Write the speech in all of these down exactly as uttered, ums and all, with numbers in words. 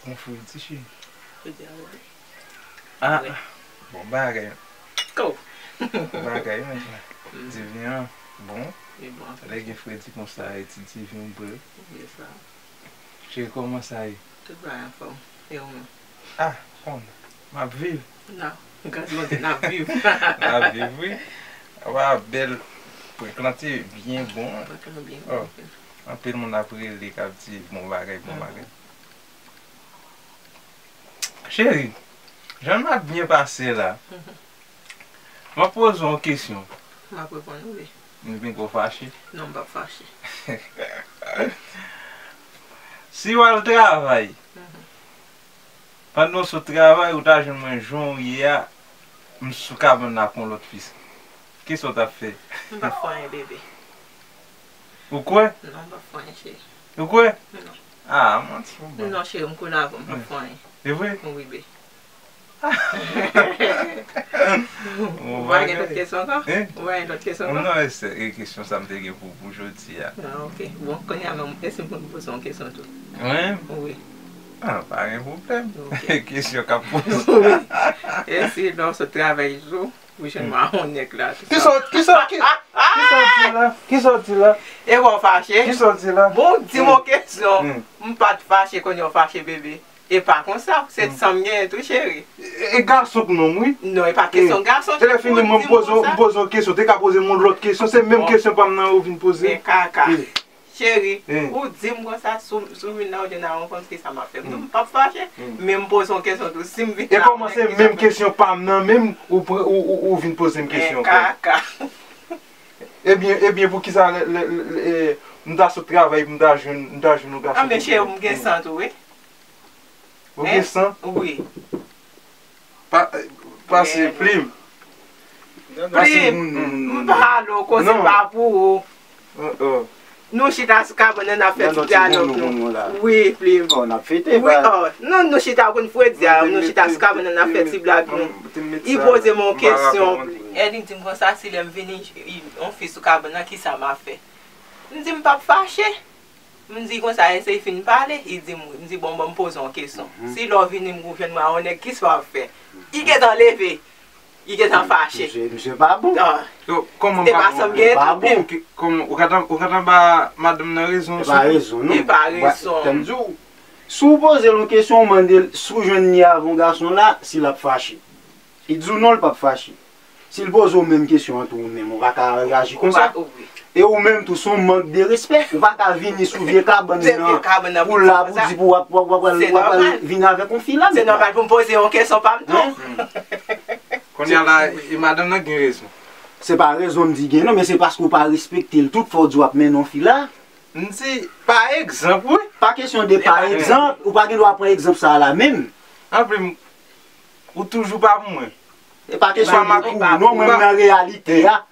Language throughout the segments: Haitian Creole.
Bon fredi, cheri. Fredi a rele. Ah, ah. Bon bagay. Kou. Bon bagay, men. Divin an, bon. Li bon. Lè gen fredi konsa, e ti divin ou bwè. Wi, sa. Cheri, kòman sa ye? Tout bagay anfòm. E ou menm? Ah, konn. M ap viv. Non, gad mwen di n ap viv. N ap viv, wi. Wa, bèl. Prank lan te byen bon. Prank lan byen bon. Oh, anpil moun ap rele, k ap di bon bagay, bon bagay. Cheri, jan n ap byen pase la, m ap poze w yon kesyon. M ap reponn ou wi. M vin ko fache? Non, m p ap fache. Si w al travay, pandan w sot travay, ou ta jwenn mwen jan w ye a, m sou kabann nan ak yon lòt fi. Kisa w t ap fè? M p ap fè anyen, bebe. Ou kwè? Non, m p ap fè anyen, cheri. Ou kwè? Non. Ah, manti ou bay. Non, cheri, m konnen avè w, m p ap fè anyen. Se vre? Wi, be. Ou pa gen lòt kesyon ankò? Hein? Ou pa gen lòt kesyon ankò? Non, e se, e kesyon sa m te gen pou, pou jodi a. Ah, ok. Bon, kounye a menm, èske m konn poze yon kesyon tou? Mwen? Wi. Ah, pa gen pwoblèm. Ok. Kesyon k ap poze. Wi. E si lè w sot travay jou, ou jwenn mawon nèg la, tout sa. Kisa, kisa, ki, kisa w di la? Kisa w di la? E wè w fache? Kisa w di la? Bon, di m yon kesyon. Hmm. M pa t fache, kounye a w fache, bebe. E pa konsa, se san m genyen tou, cheri. E, e gason k nonm, wi. Non, e pa kesyon gason, cheri. E lè fini, mwen, m poze, m poze yon kesyon. Te ka poze m yon lòt kesyon. Se menm kesyon pa m nan ou vin poze. Men kaka. Cheri, ou di m konsa, si w, si w vin la, ou di w nan yon konn kisa m ap fè. M di w, m p ap fache, men m poze yon kesyon tou. Si m vin la, e kòman se menm kesyon pa m nan menm, ou pran, ou, ou, ou vin poze m kesyon ankò? Men kaka. Ebyen, ebyen, poukisa lè, lè, lè, lè, e, m ta sot travay, m ta jwenn, m ta jwenn yon gason? Ah, men cheri, m gen san tou, wi. Ou gen san? Wi. Pa, pase plim. Plim, m pale w koze pa pou ou. Nou chita sou kabann nan, n ap fè ti dyalòg nou. Wi, plim. Oh, n ap fete. Wi, oh. Non, nou chita konn fredi a, nou chita sou kabann nan, n ap fè ti blag nou. Li poze m yon kesyon. E li di m konsa, si lè m vini, yon fi sou kabann nan, kisa m ap fè? M di m p ap fache. M di konsa, èske li fin pale? Li di m wi. M di, bon, ban m poze w yon kesyon. Si lè w vini, m jwenn mwen a yon nèg, kisa w ap fè? Li gentan leve. Li gentan fache. Misye, misye pa bon. Ah. Yo, kòman m pa bon? Se pa sa m gen tou, plim. Kòman, ou gentan, ou gentan ba madanm nan rezon sou tou? E pa rezon, non. E pa rezon. Tande w, si w poze l yon kesyon, ou mande l, si w jwenn li avè yon gason la, si l ap fache. Li di w non, l p ap fache. Si l poze w menm kesyon an tou, ou menm, ou pa ka reyaji konsa. E ou menm tou, se yon mank de respè. Ou pa ka vini sou vye kabann nan pou w la pou di pou w ap, w ap, w ap, w ap vin avèk yon fi la. Se nòmal pou m poze yon kesyon pa m tou. Kounye a la, e madanm nan gen rezon. Se pa rezon m di gen non, men se paske w pa respekte l. Tout fwa w di w ap mennen yon fi la. M di, pa egzanp, wi. Pa kesyon de pa egzanp, ou pa gen dwa pran egzanp sa a la menm. Anplis, ou toujou pa pou mwen. E pa kesyon de pou ou non, mwen nan reyalite a.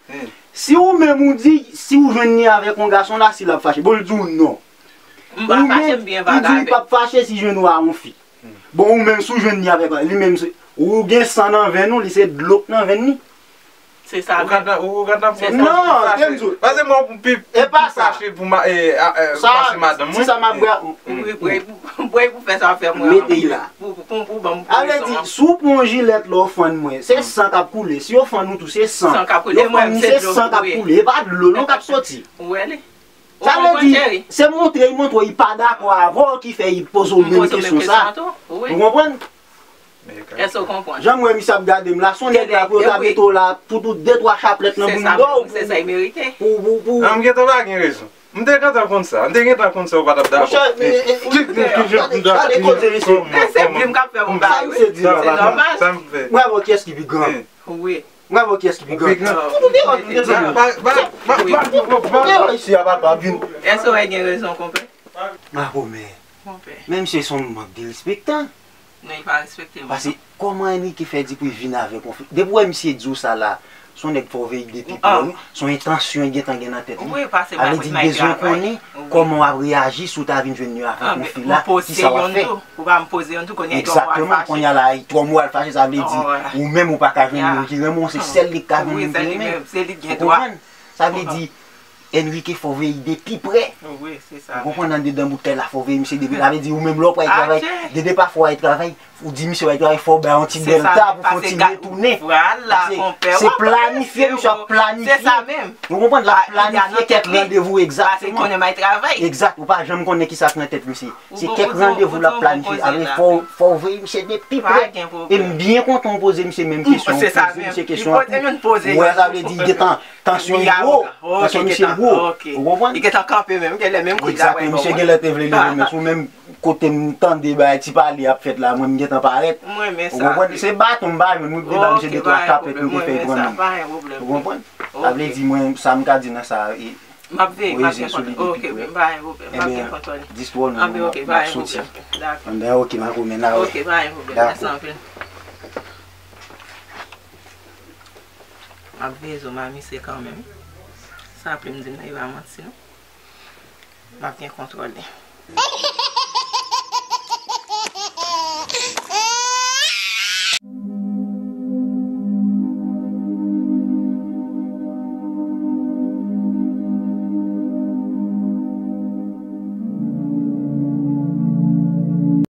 Si ou menm ou di, si ou jwenn li avèk yon gason la, si l ap fache. Bon, l di w non. M pa fache, m byen pale avè l. Ou di li p ap fache si jwenn ou a yon fi. Bon, ou menm si w jwenn li avèk li menm, ou gen san nan venn ou, li se dlo k nan venn li. Se sa menm. Ou ka, ou ka tanpri. Non, te m di w. Pase mwen pou pi, pi fache pou ma, e, a, e, pase madanm mwen. Se sa m ap bra. Wi, bwè pou, bwè pou fè sa fè mwen. Mete l la. Pou, pou, pou ban m. A vle di, si w pran yon jilèt la w fann mwen, se san k ap koule. Si yo fann ou tou, se san. San k ap koule. Yo fann ou, se san k ap koule. E pa dlo non k ap soti. Ou wè li? Sa vle di, se montre, li montre w li pa dakò avè w ki fè li poze w menm kesyon sa. Ou konprann? Èske w konprann? Jan m wè misye ap gade m la, se yon nèg la pou yo ta mete w la pou, pou de twa chaplèt nan bounda w. Se sa, se sa li merite. Pou, pou, pou. An, m gentan pa gen rezon. M te gentan konn sa. M te gentan konn sa ou pa t ap dakò. Monchè, men, e, e, ki, ki, ki jan m ta, gade koze misye. Men se plim k ap fè m bagay, wi. Se nòmal. Sa m fè. Bravo, kiyès ki pi gran? Wi. Bravo, kiyès ki pi gran? Ou pi gran. Tout, tout, tout, tout, tout. Ba, ba, ba, ba, ba, ba, ba. Tout, tout, tout, tout. Isi a papa vin. Èske w gen rezon, konpè? Bravo, men. Konpè. Men misye se yon mank de respè. Non, li pa respekte m. Paske kòman Enrique fè di pou l vin avèk yon fi? Depi w wè misye di w sa la, se yon nèg fò w veye depi pran, wi. Se yon entansyon li gentan gen nan tèt li. Wi, paske m pa konn bay travay. Kòman w ap reyaji si w ta vin jwenn li avèk yon fi la, kisa w ap fè? Ou pa m poze youn tou, kounye a twa mwa w al fache. Egzakteman, kounye a la, twa mwa w al fache, sa vle di, ou menm ou pa ka jwenn moun ki renmen w, se sèl li k ka jwenn moun ki renmen l. Ou konprann? Sa vle di, Enrique, fò w veye de pi prè. Wi, se sa. Ou konprann, anndedan bout kay la, fò w veye misye depi. Sa vle di, ou menm lè w pral travay, de depa fò w al travay, ou di misye w al travay, fò w bay yon ti dèlta pou fè yon ti retounen. Vwala, konpè. Se planifye, misye ap planifye. Se sa menm. Ou konprann, l ap planifye kèk randevou, egzakteman. Paske konnen m al travay. Egzak, ou pa janm konnen kisa k nan tèt misye. Se kèk randevou l ap planifye. Apre, fò, fò w veye misye de pi prè. E m byen kontan w poze misye menm kesyon. Ou poze misye kesyon. Ou wè, sa vle di, gentan, tansyon li wo. Tansyon misye wo. Ou konprann? Li gentan kanpe menm, genlè menm kout la. Egzakteman, misye genlè te vle leve men sou menm kote m tande bay ti pale ap fèt la, mwen m gentan parèt. Ou konprann? Se baton m ba jwenn, mwen te ba misye de twa tapèt, mwen te fè l pran menm. Ou konprann? Sa vle di, mwen, sa m ka di nan sa, e, M ap veye, m ap gen kontwòl. Ok, m pa gen pwoblèm, m ap gen kontwòl. Ebyen, dis twò nou, m ap soti. Dakò. Anben, ok, m ap remen la, wi. Ok, pa gen pwoblèm, mèsi anpil. M ap veye zo m a misye kanmenm. Sa Plim di m nan, e pa manti, non. M ap gen kontwòl li.